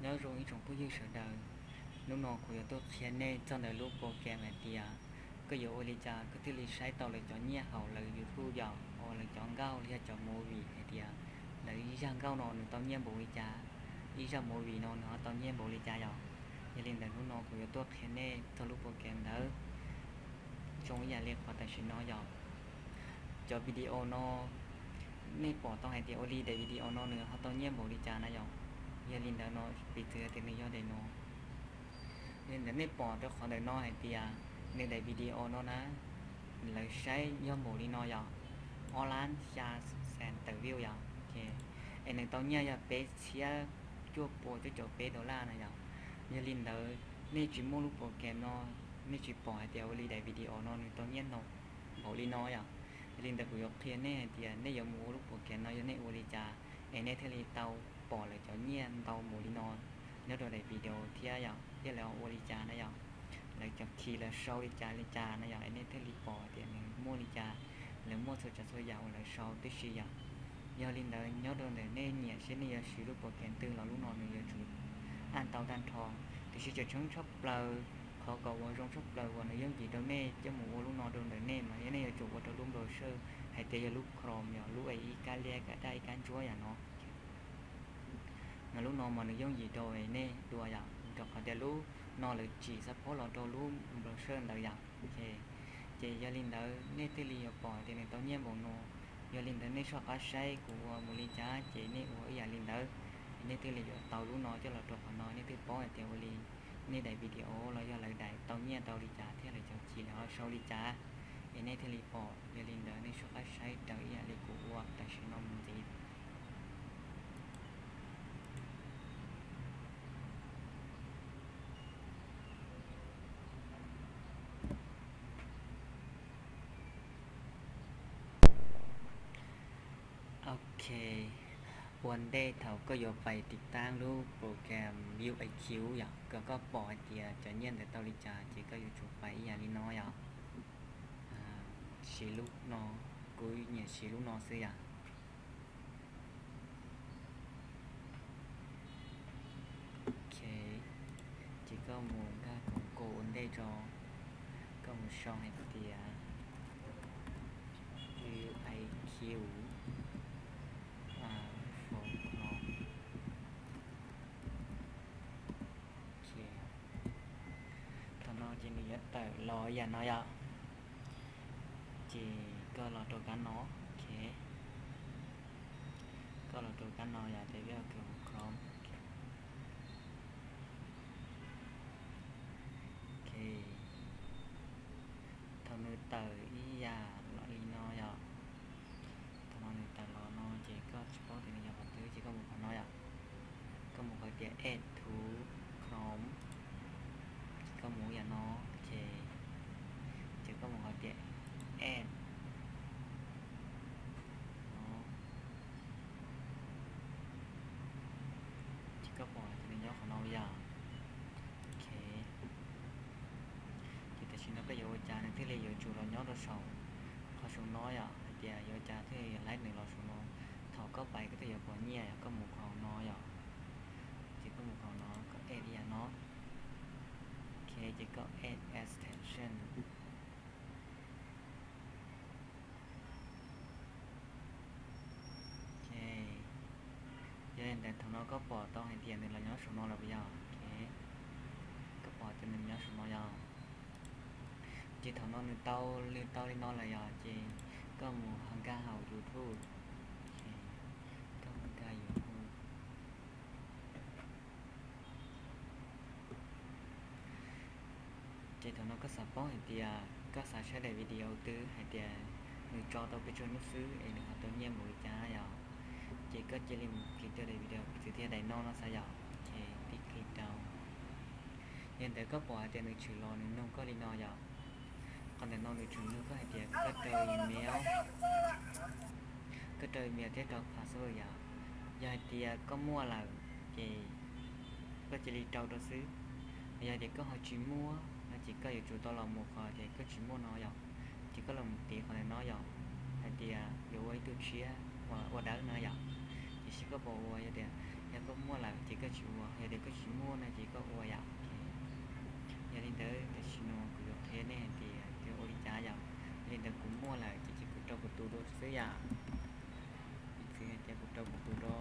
Nyob zoo ib tsoom phooj ywg sawv daws, hnub no kuv yuav tuaj qhia nej txog ntawm lub program hais tias koj yuav ua li cas koj thiaj li saib tau lawv cov nyiaj hauv lawv YouTube yom, uas lawv cov nkauj los yog cov movie hais tias lawv ib zaj nkauj no nws tau nyiaj npaum li cas, ib zaj movie no nws ho tau nyiaj npaum li cas yom. Yog li ntawd hnub no kuv yuav tuaj qhia nej txog lub program ntawd zoo ib yam li qhov tam sim no yom. Cov video no nej pom tau hais tias ua li daim video no nws ho tau nyiaj npaum li cas na yom. Yog li ntawd no piv txwv tias nws yog daim no. Yog li ntawd nej pom rau qhov ntawm no hais tias nws daim video no na, lawv saib yog npaum li no yom, ob lab xya xees tawm view yom. Es nws tau nyiaj yog peb txhiab cuaj pua cuaj caum peb dollar na yom. Yog li ntawd nej tsis muaj lub program no, nej tsis pom hais tias ua li daim video no nws tau nyiaj npaum li no yom. Yog li ntawd kuv yuav qhia nej hais tias nej yuav mus ua lub program no yog nej ua li cas es nej thiaj li tau pom lawv cov nyiaj ntau npaum li no nyob rau daim video thiab yom, thiab lawv ua li cas na yom, lawv cov khi lawv sau li cas li cas na yom, es nej thiaj li pom tias nws muaj li cas, lawv muaj txhua tsav txhua yam uas lawv sau tib si yom. Yog li ntawd nyob rau ntawm nej nyiam seb nej yuav siv lub program twg los lub no nws yuav tsum an tau tag nrho. Tiam sis tseem tsheej tshaj plaws, qhov kom ua zoo tshaj plaws uas nws yooj yim rau nej coj mus ua lub no rau ntawm nej mas yog nej yuav tsum ua rau lub browser hais tias yog lub Chrome yom, lub ib kab liab kab daj ib kab ntsuab yam no. Mas lub no mas nws yooj yim rau nej dua yom, rau qhov tias lub no lawv tsim support los rau lub browser ntawd yom. Ces yog li ntawd nej thiaj li yuav pom tias nws tau nyiaj npaum no. Yog li ntawd nej soj qab saib kuv ua mus li cas ces nej ua ib yam li ntawd, nej thiaj li yuav tau lub no coj los rau qhov no, nej thiaj paub hais tias ua li nej daim video los yog lawv daim tau nyiaj tau li cas thiab lawv cov khi lawv ho sau li cas, es nej thiaj li pom. Yog li ntawd nej soj qab saib raws ib yam li kuv ua tam sim no mus ntxiv. Ok, ua ntej thaum koj yuav pais tiv taab lub program U I Q yom, kom koj pom hais tias cov nyiaj ntawd tau li cas ces koj yuav tsum pais ib yam li no yom. Siv lub no, kuv nyiam siv lub no xwb yom. Ok, ces koj mus nkag koom kum ua ntej tso, koj mus sau hais tias U I Q phone Chrome. Ok, thaum no ces nws yuav tawm los yam no yom. Ces koj los rau kab no, ok, koj los rau kab no yom, ces koj kws mus Chrome. Ok, thaum nws tawm ib yam los li no yom, thaum no nws tawm los no ces koj tsis paub tias nws yog qhov twg ces koj mus qhov no yom, koj mus qhov tias add to Chrome, ces koj mus yam no, ces, ces koj mus qhov tias add no. Ces koj pom tias nws nyob qhov no yom. Ok, ces tam sim no koj yuav ua cas nws thiaj li yuav tsum los nyob rau saum qhov saum no yom, hais tias yuav ua cas thiaj li laib nws los saum no. Thaum koj pais koj thiaj yuav pom nyiaj yom, koj mus qhov no yom, ces koj mus qhov no koj add ib yam no. Ok, ces koj add extension. Ok, yog li ntawd thaum no koj pom tau hais tias nws los nyob saum no lawm puas yog? Ok, koj pom tias nws nyob saum no yog. Ces thaum no nws tau, nws tau li no lawm yom, ces koj mus ho nkag hauv YouTube. Ok, koj mus nkag YouTube. Ces thaum no koj xav paub hais tias koj xav saib daim video twg hais tias nws tso tau peb tsawg hnub xwb es nws ho tau nyiaj npaum li cas yom, ces koj cia li mus click rau daim video piv txwv tias daim no no xav yom, ces tib click rau. Yog li ntawd koj pom hais tias nws tshwm los nws nug koj li no yom. Qhov ntawm no nws tshwm nug koj hais tias koj rau email, koj rau email thiab rau password yom. Yog hais tias koj muaj lawm ces koj cia li rau rau xwb. Yog tias koj ho tsis muaj no ces koj yuav tsum tau los mus qhov tias koj tsis muaj no yom. Ces koj los mus tiv qhov ntawm no yom, hais tias yuav ua ib tug tshiab uas ua dawb no yom. Tiam sis koj puas ua? Yog tias yog koj muaj lawm ces koj tsis ua, yog Koj tsis muaj no ces koj ua yom. Yog li ntawd tam sim no kuv yuav qhia nej hais tias ua li cas yom. Yog li ntawd kuv muaj lawm ces kuv rau kuv tus dua xwb yom. Piv txwv hais tias kuv rau kuv tus dua.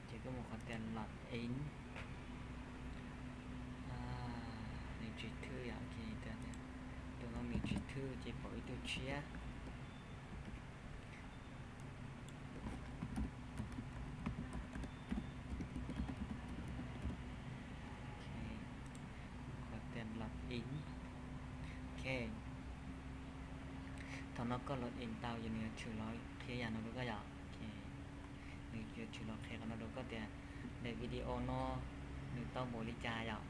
Ces koj mus qhov tias log in. Nws tsis thwj yom. Tus no nws tsis thwj ces pom ib tug tshiab. Qhov tias log in. Ok, thaum no koj log in tau ces nws yuav tshwm los qhia yam no rau koj yom. Nws yuav tshwm los qhia qhov no rau koj tias daim video no nws tau npaum li cas yom.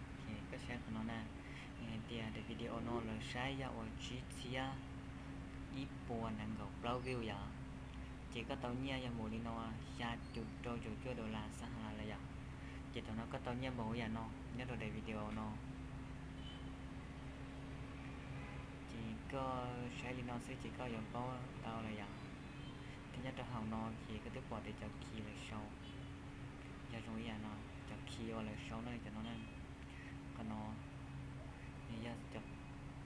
Koj saib qhov no na, nws hais tias daim video no lawv saib yog uas tsib txhiab ib puas nees nkaum plaub view yom. Ces koj tau nyiaj yog npaum li no, xya caum rau caum cuaj dollar xab has lawm yom. Ces thaum no koj tau nyiaj npaum yam no nyob rau daim video no. Ces koj saib li no xwb ces koj yuav paub tau lawm yom. Thiab nyob rau hauv no ces koj twb pom tias cov khi lawv sau, yog zoo ib yam no, cov khi uas lawv sau no cov no na. Qhov no nws yog cov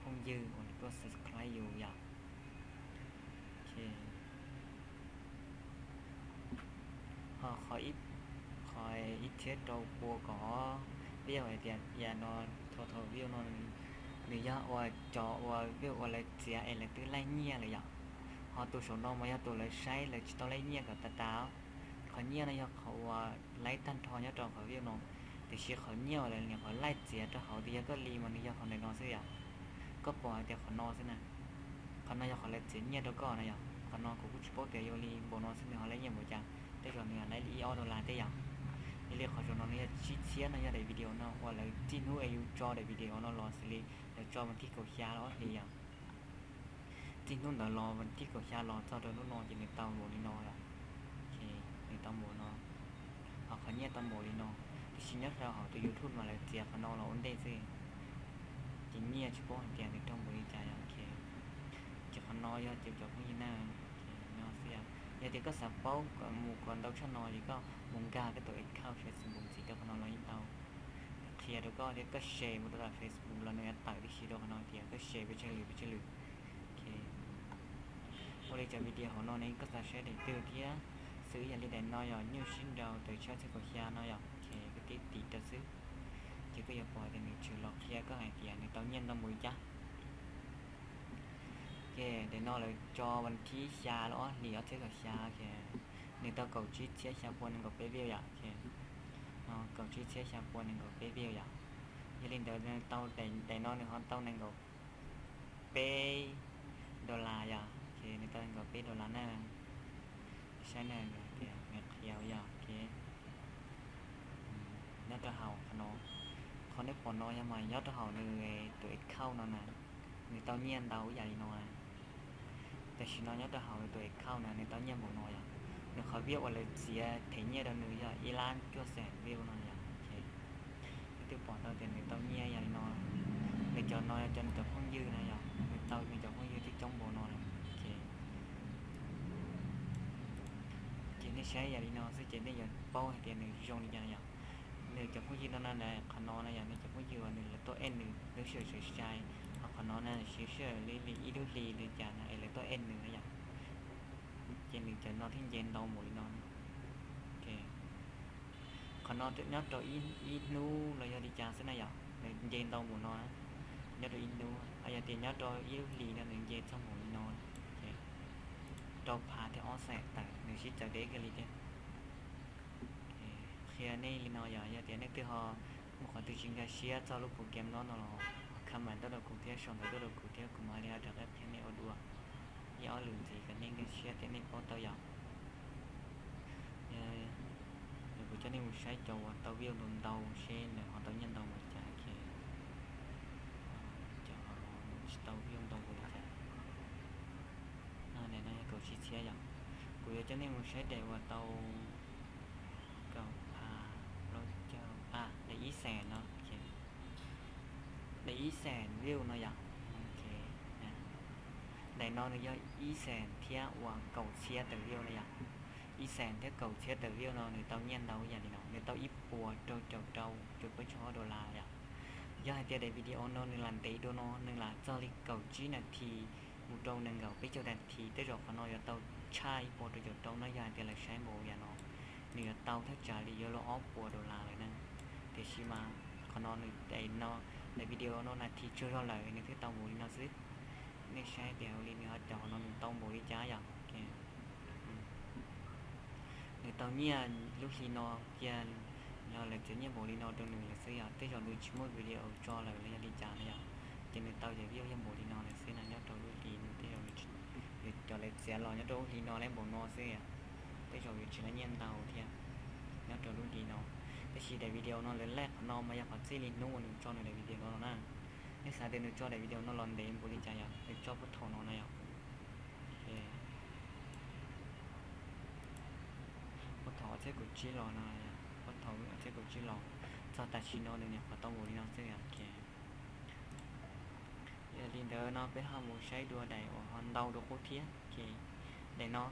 phooj ywg uas nws tuaj subscribe yus yom. Ho qhov ib txhiab rau pua kaum ob view hais tias yam no, total view no, nws yog uas cov uas view uas lawv txiav es lawv twb laij nyiaj lawm yom. Ho tus saum no mas yog tus lawv saib lawv tsis tau laij nyiaj kom tas tas. Qhov nyiaj no yog qhov uas laib tag nrho nyob rau qhov view no, tiam sis qhov nyiaj uas lawv nyuam qhuav laij txiav rau hauv tias yog koj li mas nws yog qhov ntawm no xwb yom. Koj pom hais tias qhov no xwb na, qhov no yog qhov lawv txiav nyiaj rau koj na yom. Qhov no kuv kuj tsis paub tias yog li npaum no xwb nws ho laij nyiaj npaum cas, tej zaum nws laij li ib ob dollar tej yom. Yog li qhov saum no nws yog tsib txhiab no yog daim video no uas lawv txij hnub es yus tso daim video no los xws li lawv tso mas thib kaum xya los ob hlis yom. Txij hnub ntawd los mas thib kaum xya los txog rau hnub no ces nws tau npaum li no yom. Nws tau npaum no, ho qhov nyiaj tau npaum li no, tiam sis nyob rau hauv tus YouTube mas lawv txiav qhov no los ua ntej xwb. Ces nyiaj tsis paub hais tias nws raug npaum li cas yom. Ces qhov no yog cov phooj ywg na, no xwb yom. Yog tias koj xav paub kom mus kom ntau tshaj no ces koj mus nkag koj tus account Facebook ntxiv rau qhov no los yeej tau. Qhia rau koj thiab koj share mus rau daim Facebook los nws yuav tawm tib si rau qhov no tias koj share pes tsawg lwm pes tsawg lwm. Ua li cov video hauv no ne koj xav saib daim twg thiab xws yam li daim no yog nyuj sib nraus tawm tshiab txhiab kaum xya no yom, koj tib tim rau xwb. Ces koj yuav pom tias nws tshwm los qhia koj hais tias nws tau nyiaj ntau npaum li cas. Ces daim no lawv tso vas thib xya los ob hlis ob txhiab kaum xya, nws tau kaum tsib txhiab xya pua nees nkaum peb view yom. Kaum tsib txhiab xya pua nees nkaum peb view yom. Yog li ntawd tau, daim no nws ho tau nees nkaum peb dollar yom. Ces nws tau nees nkaum peb dollar na. Saib na, nws tias nws qhia yog nyob rau hauv qhov no, qhov nej pom no yog mas nyob rau hauv nws tus account no na, nws tau nyiaj ntau ib yam li no na. Tam sim no nyob rau hauv nws tus account na nws tau nyiaj npaum no yom. Nws qhov view uas lawv txiav them nyiaj rau nws yog ib lab cuaj xeem view no yom. Ces nej twb pom tau tias nws tau nyiaj yam li no. Nws cov no yog cov nws cov phooj ywg na yom, nws tau nws cov phooj ywg twb coob npaum no lawm. Ces nej saib yam li no xwb ces nej yuav paub hais tias nws zoo li cas yom. Nws cov phooj ywg no na, qhov no na yog nws cov phooj ywg uas nws lawv tuaj add nws lub sij hawm sai sai, ho qhov no na siv sij hawm li ib lub hlis li cas na es lawv tuaj add nws na yom. Ces nws cov no thiaj nce ntau npaum li no. Qhov no nyob rau ib hnub los yog li cas xwb na yom, nws nce ntau npaum no na. Nyob rau ib hnub, yog tias nyob rau ib lub hlis no nws nce txog npaum li no, rau phav thiab ob xeem tawm, nws sib txawv deb kawg li thiab. Qhia nej li no yom, yog tias nej twb ho muaj qhov twg tsis nkag siab txog lub program no no los comment tuaj rau kuv thiab, sau ntawv tuaj rau kuv thiab kuv mam li ho rov qab qhia nej ua dua ib ob lwm ntxiv kom nej nkag siab thiab nej paub tau yom. Kuv coj nej mus saib cov uas tau view ntau ntau seb nws ho tau nyiaj ntau npaum li cas. Cov tsis tau view ntau npaum li cas. No, daim no yog kaum tsib txhiab yom. Kuv yuav coj nej mus saib daim uas tau kaum phav plaub caug a, daim ib xees. ib xees view no yom. Daim no nws yog ib xees thiab uas kaum txhiab tawm view no yom. Ib xees thiab kaum txhiab tawm view no nws tau nyiaj ntau ib yam li no, nws tau ib puas rau caum rau cuaj pua tsib dollar yom. Yog hais tias daim video no nws lam ntev dua no, nws lam txog li kaum tsib nas this mus rau nees nkaum peb caug nas this, tej zaum qhov no yuav tau tshaj ib puas rau caum rau no. Yog hais tias lawv saib npaum yam no, nws yuav tau thaj tsam li yuav luag ob puas dollar lawm na. Tiam sis mas qhov no nws, daim video no nas this tsaug zog lawm nws thiaj tau npaum li no xwb. Nej saib tias ua li nws ho cov qhov no nws tau npaum li cas yom. Nws tau nyiaj lub hli no cia, los lawv txiav nyiaj npaum li no rau nws lawm xwb yom. Tej zaum nws tsis muaj video tso lawm los yog li cas no yom, ces nws tau cov view yog npaum li no lawm xwb na. Nyob rau lub hli no tej zaum nws, cov lawv txiav los nyob rau lub hli no lawm npaum no xwb yom. Tej zaum yuav tsis tau nyiaj ntau thiab nyob rau lub hli no. Tab sis daim video no lawv laij qhov no mas yog qhov txij li hnub uas nws tso nws daim video no los na. Nej xav tias nws tso daim video no los ntev npaum li cas yom, nws tso puag thaum no na yom. Puag thaum ob txhiab kaum tsib los no, puag thaum ob txhiab kaum tsib los txog tam sim no nws nyuam qhuav tau npaum li no xwb. Yog li ntawd no peb ho mus saib dua daim uas ho ntau dua qub thiab. Daim no,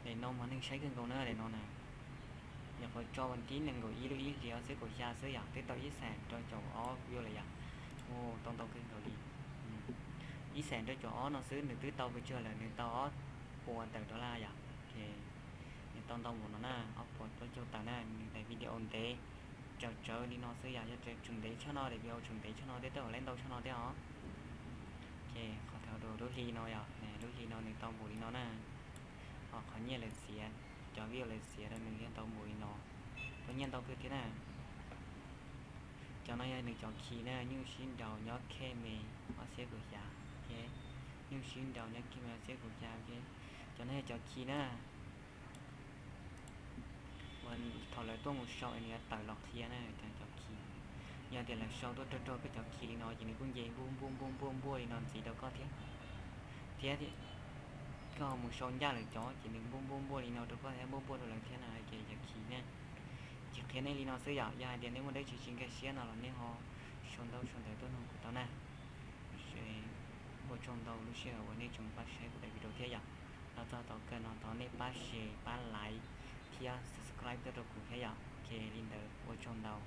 daim no mas neeg saib kawg nkaus na daim no na. Nyuam qhuav tso vas thib nees nkaum ib lub ib hlis ob txhiab kaum xya xwb yom, twb tau ib xees rau caum ob view lawm yom. Tau ntau kawg nkaus li. Ib xees rau caum ob no xwb nws twb tau pes tsawg lawm, nws tau ob puas tawm dollar yom. Nws tau ntau npaum no na, ob puas plaub caug tawm na, nws daim video ntev tsawv tsawv li no xwb yom. Yog tias tseem ntev tshaj no, daim video tseem ntev tshaj no thiab tej zaum laij ntau tshaj no thiab os. Qhov thaum lub hli no yom, lub hli no nws tau npaum li no na. Ho qhov nyiaj lawv txiav, cov view lawv txiav rau nws yog tau npaum li no, tau nyiaj ntau kawg thiab na. Cov no yog nws cov khi na, nyuj sib nraus nyob khe me ob txhiab kaum xya, nyuj sib nraus nyob khe me ob txhiab kaum xya. Cov no yog cov khi na. Thaum lawv tuaj mus sau es nws yuav tawm los qhia na, cov khi. Yog tias lawv sau tuaj rag rag koj cov khi li no ces nws kuj nce npuaj npuaj npuaj npuaj npuaj li no ntxiv rau koj thiab. Thiab koj ho mus sau ncaj lawv cov ces nws npuaj npuaj npuaj li no rau koj thiab, npuaj npuaj rau lawv thiab na, ces cov khi na. Tsis qhia nej li no xwb yom, yog hais tias nej muaj dab tsi tsis nkag siab no los nej ho sau ntau sau ntawv tuaj nug kuv tau na. Ua tsaug ntau lub sij hawm uas nej tseem pab saib kuv daim video thiab yom. Los txog thaum kawg no thov nej pab share, pab like thiab subscribe tuaj rau kuv thiab yom. Li ntawd ua tsaug ntau.